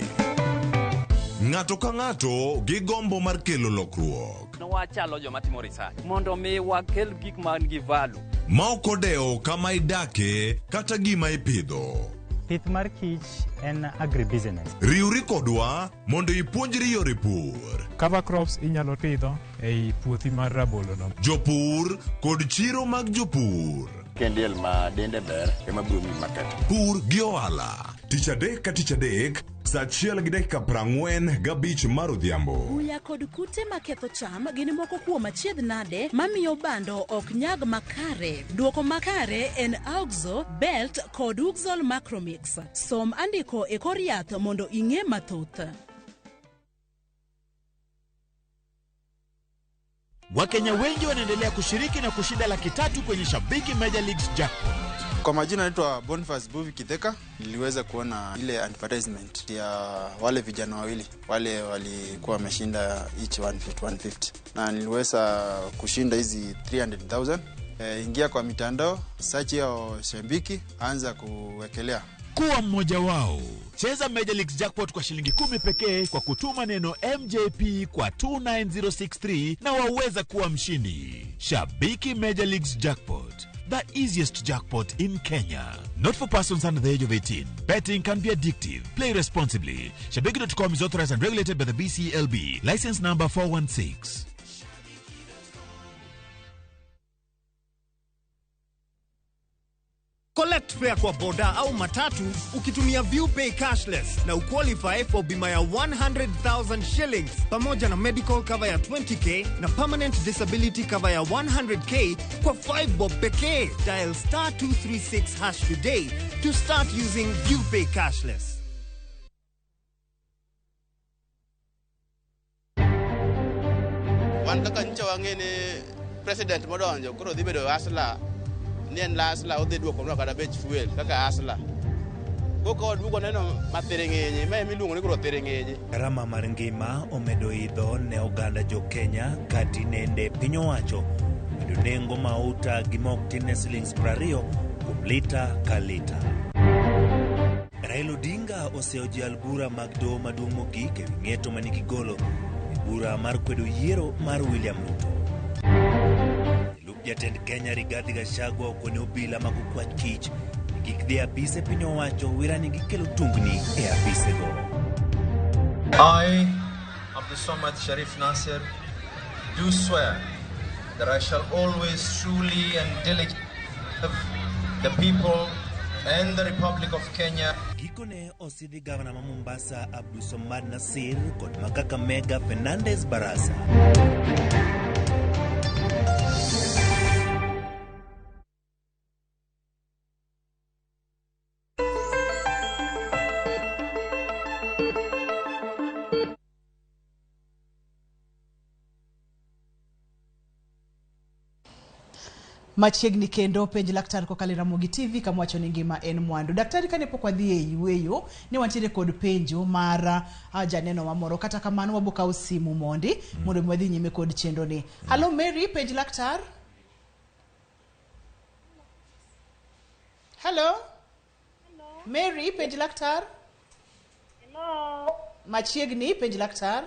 Ng'ato ka ng'ato gi gombo mar kelo lokruok. Wachalo joma timo research mondo mi wakel gik man gi value. Ma ok odewo kama idake kata gima ipidho. Pith mar kich en agribusiness. Riwri kodwa mondo ipuonjri yore pur. Cover crops inyalo pidho ei puothi mar rabolo no. Jopur kod chiro mag jopur. Kendiel ma dende ber ema biro miyi market. Pur gi ohala. Tich adek ka tich adek, saa achiel gi dakika 45 mar odhiambo. Buya kod kute maketho cham gin moko kuom achiedh nade mamiyo bando ok nyag makare. Duoko makare en Auxo, Belt kod Uxol Macromix. Som andiko e kor yath mondo ing'e mathoth. Wakenya wengi wanaendelea kushiriki na kushinda 300,000 kwenye Shabiki Major Leagues Jackpot. Kwa majina naitwa Boniface Buvi Kitheka. Niliweza kuona ile advertisement ya wale vijana wawili wale walikuwa wameshinda each 150 150, na niliweza kushinda hizi 300,000. Ingia kwa mitandao, search ya Shabiki, anza kuwekelea. Kuwa mmoja wao. Cheza Major Leagues Jackpot kwa shilingi 10 pekee kwa kutuma neno MJP kwa 29063 na waweza kuwa mshindi. Shabiki Major Leagues Jackpot, the easiest jackpot in Kenya. Not for persons under the age of 18. Betting can be addictive. Play responsibly. Shabiki.com is authorized and regulated by the BCLB. License number 416. Collect fare kwa boda au matatu ukitumia ViewPay cashless na uqualify for bima ya 100,000 shillings pamoja na medical cover ya 20k na permanent disability cover ya 100k kwa 5 bob pekee. Dial star 236 hash today to start using ViewPay cashless. Wan kaka nyocha wang'e ni president modonjo koro dhi bedo asla ni en asla odhi duokonwa kata bech fuel kaka asla. Koko waduogo neno mathiring'inyi, ma ema iluongo ni koro thiring'inyi. Garama mar ngima omedo idho ne oganda jo Kenya kati nende piny owacho medo nengo mauta gi mok tin ne silings 20 kuom lita ka lita. Raila Odinga oseoji bura mag doho maduong' mogik ewi ng'eto manigi golo e bura mar kwedo yiero mar William Ruto. Jatend Kenya Rigathi Gachagua okone obila mag okwach kich gik dhi e apise piny owacho wirani gikelo tungni e apisego. I, Abdulsamad Sharif Nasir, do swear that I shall always truly and diligently serve the people and the Republic of Kenya. Gikone osidhi gavana ma Mombasa Abdulsamad Nasir kod ma Kakamega Fernandez Barasa. Machiegni kendo penj laktar kokalo e Ramogi TV kama wacho ni ngima en mwandu. Daktari, kane pok wadhi e yueyo ne wantiere kod penjo mar janeno mamoro, kata kamano wabo kawo simu mondi mondo mi wadhi nyime kod chenro ni. Hello Mary, penj laktar. Hello. Mary, penj laktar. Hello. Machiegni, penj laktar.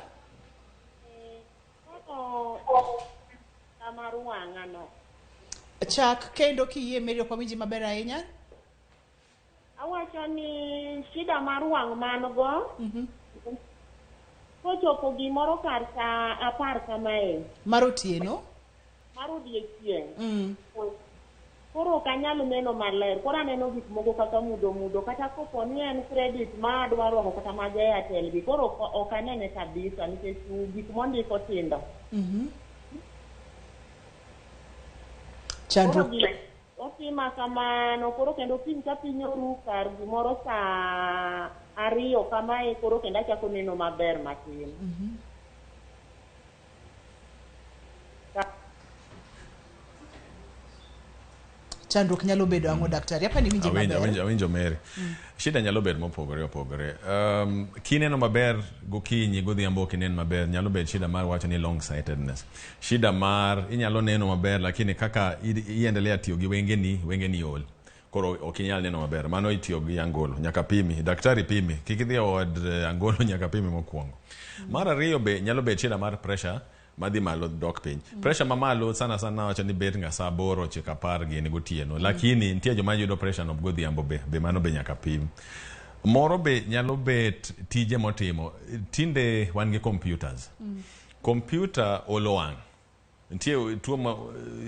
Chak kendo kiyie Mary, ok wawinji maber ahinya. Awacho ni shida mar wang' man go kochopo gimoro kar saa 10 kamae mar otieno, mar odiechieng', koro ok anyal neno maler. Koro aneno gik moko kaka mudho mudho, kata kopo ni en credit ma adwa rwako kata mag Airtel gi, koro ok anene kabisa nikech gik mondiko tindo. Chandruok otima kamano. Koro kendo piny ka piny oru kar gimoro saa 2 kamae, koro kendo achako neno maber matin. Chandruok nyalo bedo ang'o daktari? Apa ni winje maber. Awinjo Mary. Shida nyalo bedo mopogore opogore. Kineno maber gokinyi, godhiambo ok inen maber, nyalo bedo shida mar wacho ni long sightedness. Shida mar inyalo neno maber lakini kaka iendelea tiyo gi wengeni ol. Koro ok inyal neno maber. Mano itiyo gi angolo, nyaka pimi, daktari pimi. Kik idhi e od angolo, nyaka pimi mokwongo. Mar ariyo be nyalo bedo shida mar pressure madhi malo dok piny. Pressure mamalo sana sana wacho ni bet nga saa 8 9 10 gini gotieno. Lakini nitie joma yudo pressure no godhiambo be mano be nyaka pim. Moro be nyalo bet tije motimo. Tinde wan gi computers. Computer olo wang'. Nitie tuo ma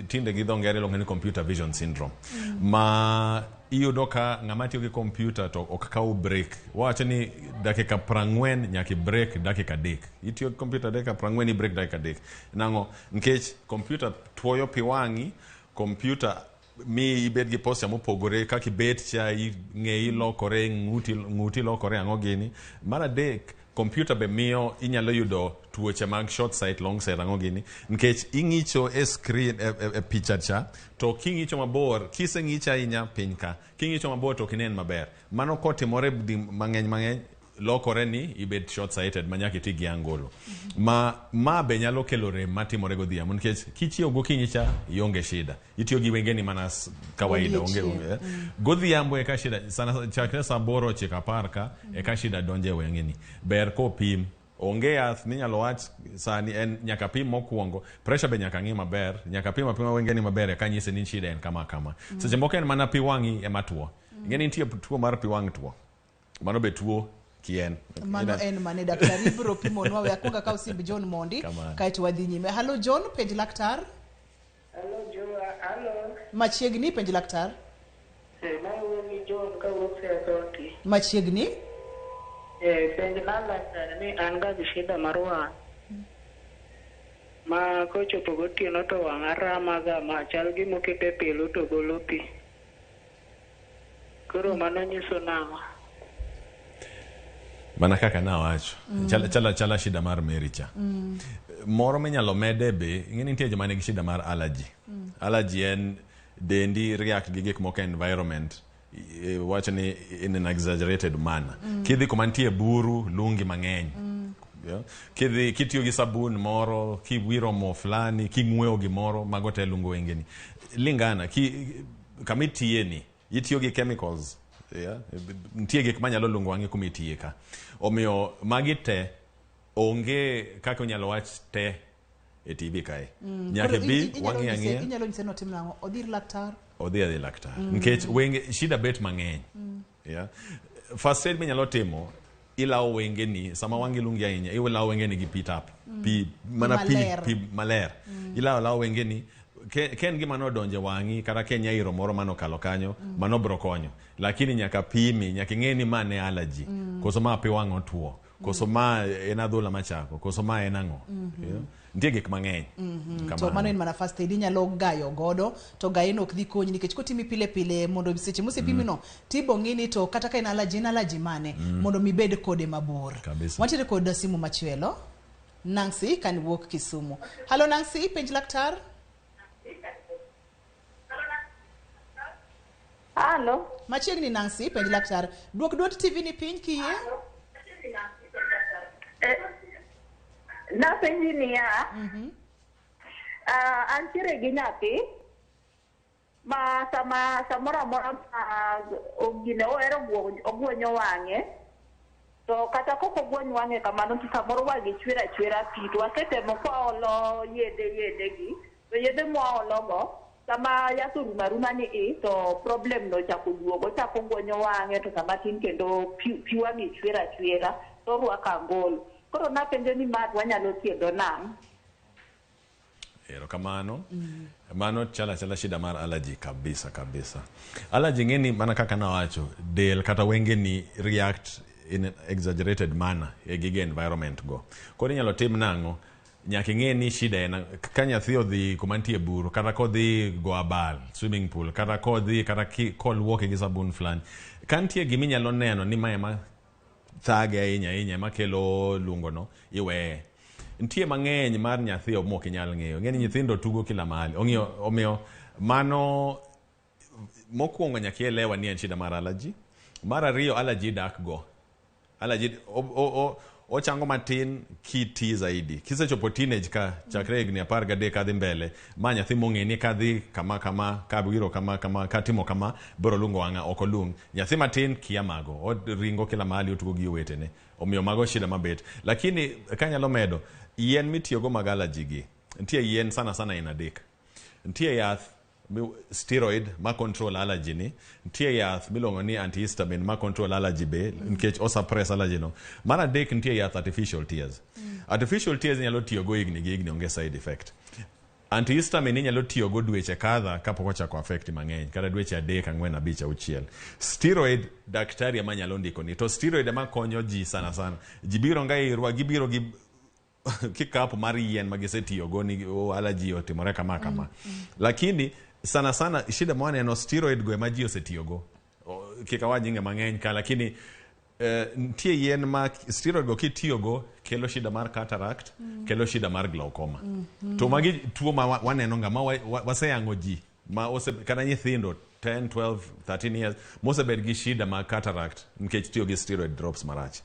tinde gi dho ngere iluongo ni computer vision syndrome. Ma iyudo ka ng'ama tiyo gi computer to ok kaw break. Wawacho ni dakika 40 nyaka i break dakika 3. Itiyo gi computer dakika 40 i break dakika 3. Nang'o? Nikech computer tuoyo pi wang'i, computer mi ibed gi posture mopogore kaka ibet cha, ng'eyi lokore, ng'uti lokore, ang'o gini. Mar adek, computer be miyo inyalo yudo tuoche mag short sight, long sight, ang'o gini, nikech ing'icho e screen e picha cha, to king'icho mabor, kiseng'icho ahinya piny ka, king'icho mabor to ok inen maber. Mano kotimore di mang'eny mang'eny, lokore ni ibed short sighted ma nyaka iti gi angolo. Ma be nyalo kelo rem matimore godhiambo, nikech kichiew gokinyi cha ionge shida, itiyo gi wengeni mana kawaida, onge. Godhiambo eka shida sana, chakre saa 8, 9, 10 ka eka shida donjo e wengeni. Ber kopim. Onge yath minyalo wach sani, en nyaka pim mokwongo. Pressure be nyaka ng'i maber, nyaka pim apima wengeni maber eka nyise ni shida en kama kama. Seche moko en mana pi wang'i ema tuo. Ing'e ni nitie tuo mar pi wang' tuo, mano be tuo kien. Mano en mane, daktari biro pimonwa. We akwongo akaw simb John mondi. Kamano. Kaeto wadhi nyime. Halo John, penj laktar. Hello, Joa. Hello. Machiegni, penj laktar. Mawuoyo gi John kawuok Siaya County. Machiegni. Penj na laktar ni an ga gi shida mar wang'. Ma kochopo gotieno to wang'a rama ga ma chal gima okete pilu to golo pi. Koro mano nyiso nang'o? Mana kaka nawacho, chala shida mar Mary cha. Moro minyalo mede be, ing'e ni nitie joma nigi shida mar allergy. Allergy en dendi react gi gik moko e environment, wacho ni in an exaggerated manner. Kidhi kuma nitie buru, lungi mang'eny. Yeah. Kidhi kitiyo gi sabun moro, kiwiro mo fulani, king'weyo gimoro, mago te lungo wengeni. Lingana, kama itiye ni, itiyo gi chemicals. Yeah. Nitie gik manyalo lungo wang'i kuma itiye ka. Omiyo magi te onge kaka inyalo wach te e TV kae. Nyaka Koro bi inyalo wang'i ang'iya. Inyalo nyise notim nang'o? Odhi ir laktar? Odhi adhi laktar. Nikech wenge shida bet mang'eny. Yeah. First aid minyalo timo, ilawo wengeni sama wang'i lungi ahinya, ilawo wengeni gi pi tap. Pi mana pi Maler. pi maler. Ilawo lawo wengeni ke en gima nodonjo e wang'i kata ke en nyairo moro manokalo kanyo, mano bro konyo. Lakini nyaka pimi, nyaka ing'e ni ma ne allergy. Koso ma pi wang' otuo. Koso ma en adhola machako, koso ma en ang'o. Yeah. Nitie gik mang'eny. To Kamano. mano en mana first aid inyalo gayo godo, to gayo no ok dhi konyi nikech kotimi pile pile mondo seche mosepimi no tibo ng'i ni to kata ka en allergy, en allergy mane, mondo mi bed kode mabor. Kabisa. Wantiere kod simu machielo. Nancy kan wuok Kisumu. Halo Nancy, penj laktar. Halo. Machiegni Nancy, penj laktar. Duok duond TV ni piny kiyie. Napenji niya, antiere gi nyathi ma sama samoro amora ma gine ohero ogwenyo wang'e, to kata kok ogweny wang'e kamano to samoro wang'e chwer achwera pi, to wasetemo kwaolo yedhe gi, to yedhe mwaologo sama yath orumo aruma ni i to problem no ochako duogo, ochako gwenyo wang'e, to sama tin kendo pi wang'e chwer achwera to orwako angolo. Koro napenjo ni ma wanyalo thiedho nang'o? Erokamano. Mano chala chala shida mar allergy kabisa kabisa. Allergy ng'eni mana kaka nawacho, del kata wengeni react in an exaggerated manner e gige environment go. Koro inyalo tim nang'o? Nyaka ing'e ni shida en ka nyathi odhi kuma nitie buru, kata kodhi go abal, swimming pool, kata kodhi kata koluoke gi sabun fulani. Ka nitie gima inyalo neno ni mae ema thage ahinya ahinya, ema kelo lungono, iweye. Nitie mang'eny mar nyathi mok inyal ng'eyo. Ng'eni nyithindo tugo kila mahali. Omiyo mano mokwongo nyaka ielewa ni en shida mar allergy. Mar ariyo, allergy dak go. Allergy ochango matin kiti zaidi. Kisechopo teenage ka, chakre higni 13 kadhi mbele, ma nyathi mong'e ni kadhi kama kama, kabiro kama kama, katimo kama, biro lungo wang'a, ok olung. Nyathi matin kia mago, oringo kila mahali, otugo gi owetene. Omiyo mago shida mabet. Lakini kanyalo medo, yien mitiyogo mag allergy gi, nitie yien sana sana en 3. Nitie yath steroid ma control allergy ni, nitie yath miluongo ni antihistamine ma control allergy be, nikech o suppress allergy no. Mar adek nitie yath artificial tears. Artificial tears inyalo tiyogo higni gi higni, onge side effect. Antihistamine inyalo tiyogo dweche kadha kapok ochako affect mang'eny, kata dweche 3, 4, 5, 6. Steroid daktari ema nyalo ndikoni, to steroid ema konyo ji sana sana. Ji biro nga irwa, gibiro gi kikapu mar yien ma gisetiyogo ni allergy otimore kama kama. Lakini sana sana shida ma waneno steroid go ema ji osetiyogo. Kik awach nyinge mang'eny ka, lakini nitie yien ma steroid go kitiyogo kelo shida mar cataract, kelo shida mar glaucoma. To magi tuo ma waneno nga ma waseyango ji ma kata nyithindo 10, 12, 13 years mosebet gi shida mar cataract nikech tiyo gi steroid drops marach.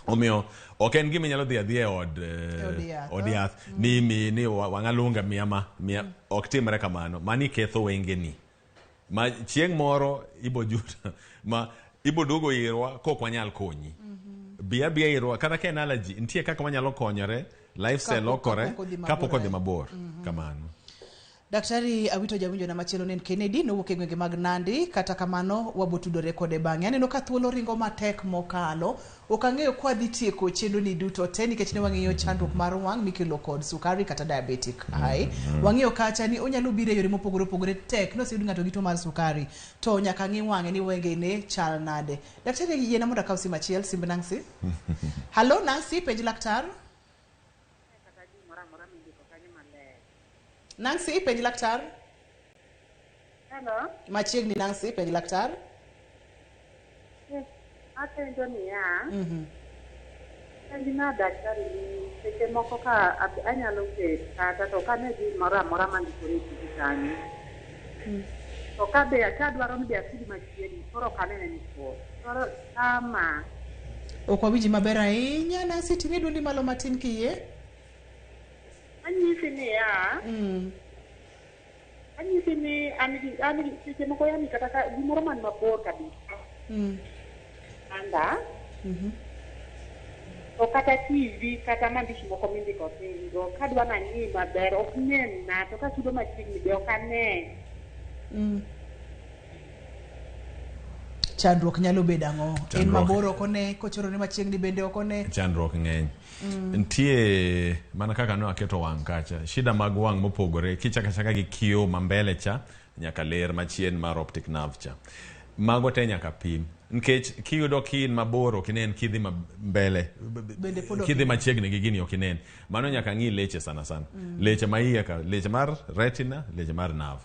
Omiyo ok en gima inyalo dhi adhiya e od yath ni ni wang'alunga miya ma miya, ok timre kamano. Mani ketho wengeni. Ma chieng' moro ibo juta ma ibo duogo irwa kok wanyal konyi. Bi abiya irwa kata ka en allergy nitie kaka wanyalo konyore, lifestyle lokore kapok odhi mabor kamano. Daktari Awito jawinjo na machielo ne en Kennedy nowuok e gwenge mag Nandi, kata kamano wabotudore kode bang'e. Aneno ka thuolo ringo matek mokalo. Ok ang'eyo kwa dhi tieko chenro ni duto te nikech ne wang'iyo chandruok mar wang' mikelo kod sukari kata diabetic eye. Wang'iyo kacha ni onyalo biro e yore mopogore opogore, tek noseyud ng'ato gi tuo mar sukari to nyaka ng'i wang'e ni wengene chal nade. Daktari yiena mondo akaw sim achiel, simb Nancy. Hallo Nancy, penj laktar. Nancy, penj laktar. Hello. Machiegni Nancy, penj laktar. Apenjo niya, penj na daktari ni seche moko ka anyalo bet kata to kane gimoro amora mandikore e tiji kanyo. To ka be kadwaro ni be asud machiegni, koro ok anene ni thuol. Koro tama. Ok wawinji maber ahinya Nancy, ting'e dwondi malo matin kiyie. Anyisi niya, anyisi ni an gi seche moko yani kata ka gimoro man mabor kabisa. Anda. To kata TV kata maandishi moko mindiko piny go kadwa nang'i maber ok nenna, to kasudo machiegni be ok ane. Chandruok nyalo bedo ang'o? En mabor ok one, kochorore machiegni bende ok one. Chandruok ng'eny. Nitie mana kaka ne aketo wang' kacha, shida mag wang' mopogore kichaka chaka gi kio ma mbele cha nyaka ler machien mar optic nerve cha. Mago te nyaka pim. Nikech kiyudo ki in mabor ok inen, kidhi mbele kidhi machiegni gi gini ok inen. Mano nyaka ng'i leche sana sana. Leche ma iye ka, leche mar retina, leche mar nerve.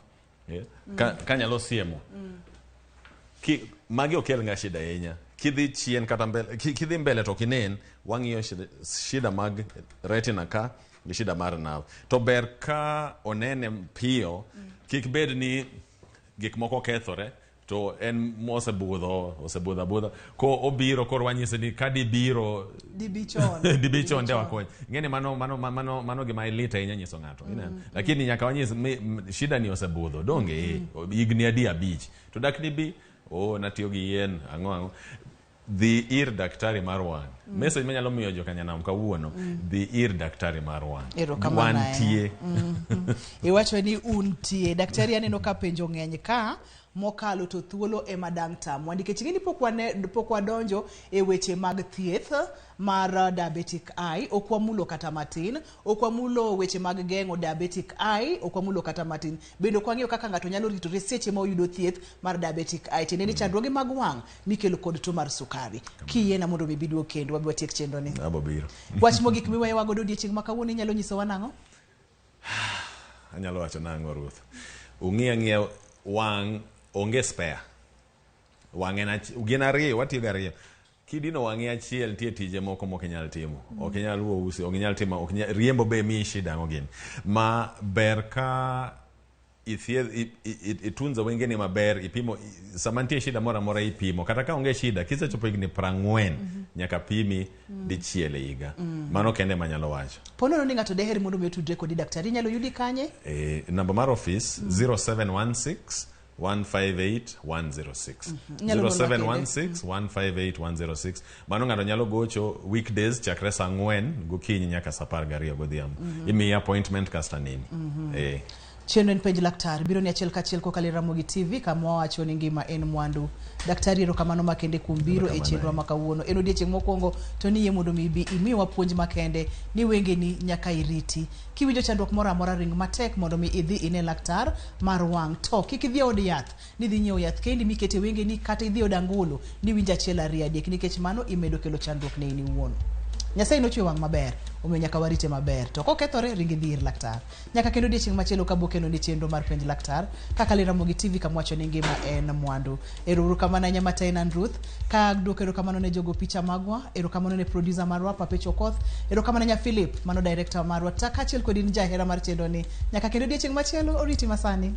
Kanyalo siemo. Magi ok kel nga shida ahinya. Kidhi chien kata mbele, kidhi mbele to ok inen, wang'iyo shida mag retina ka gi shida mar nerve. To ber ka onene piyo, kik bed ni gik moko kethore to en mosebudho, osebudho abudha. Ko obiro koro wanyise ni ka dibiro dibi chon de wakony. Ng'eni mano gima lit ahinya nyiso ng'ato. Lakini nyaka wanyis shida ni osebudho, donge higni adi 5. To dak dibi, natiyo gi yien, ang'o. Dhi ir daktari mar wang'. Message manyalo miyo jokanyanam kawuono, dhi ir daktari mar wang'. Wantie. Iwacho ni untie. Daktari aneno ka penjo ng'eny ka mokalo to thuolo ema dang' tamwa. Nikech ing'e ni pok wadonjo e weche mag thieth mar diabetic eye, ok wamulo kata matin. Ok wamulo weche mag geng'o diabetic eye, ok wamulo kata matin. Bende ok wang'eyo kaka ng'ato nyalo ritore seche ma oyudo thieth mar diabetic eye. Tiende ni chandruoge mag wang' mikelo kod tuo mar sukari. Kiyiena mondo mi biduog kendo wabi watiek chenro ni. Abo biro. Wach mogik miweyowa godo odiechieng' ma kawuono inyalo nyisowa nang'o? Anyalo wacho nang'o Ruth? Ung'i ang'iya wang' onge spare. Wang' en gin ariyo, watiyo gi ariyo. Kidino wang'i achiel nitie tije moko mok inyal timo. Ok inyal wuo usi, ok inyal timo, ok inyal riembo be miyi shida ang'o gini. Ma ber ka itunzo wengeni maber, ipimo sama nitie shida moro amora ipimo. Kata ka onge shida, kisechopo higni 40 nyaka pimi dichiel e higa. Mano kende manyalo wacho. Ponono ni ng'ato deher mondo mi otudre kodi daktari, inyalo yudi kanye? Namba mar office 0716 158 106. 0716 158 106. Mano ng'ato nyalo gocho weekdays chakre saa 4 gokinyi nyaka saa 12 godhiambo. Imiyi appointment kasto nini. Chenro en Penj Laktar biro ni achiel kachiel kokalo e Ramogi TV kama wawacho ni ngima en mwandu. Daktari erokamano makende kuom biro e chenro ma kawuono. En odiechieng' mokwongo to niyie mondo mi ibi imiwa puonj makende ni wengeni nyaka iriti. Kiwinjo chandruok moro amora ring matek mondo mi idhi ine laktar mar wang'. To kik idhi e od yath ni idhi nyiewo yath kendi mikete wengeni kata idhi e od angolo ni iwinjo achiel ariyo adek nikech mano imedo kelo chandruok ne in iwuon. Nyasaye nochweyo wang' maber omiyo nyaka warite maber. To kokethore ring idhi ir laktar. Nyaka kendo odiechieng' machielo ka bokeno ni chenro mar Penj Laktar kaka le Ramogi TV kama wacho ni ngima en mwandu. Ero uru kamano ahinya Matin and Ruth. Ka duoko erokamano ne jogo picha magwa, erokamano ne producer marwa Papecho Okoth, erokamano nya Philip mano director marwa ta kaachiel kod in jahera mar chenro ni. Nyaka kendo odiechieng' machielo oriti masani.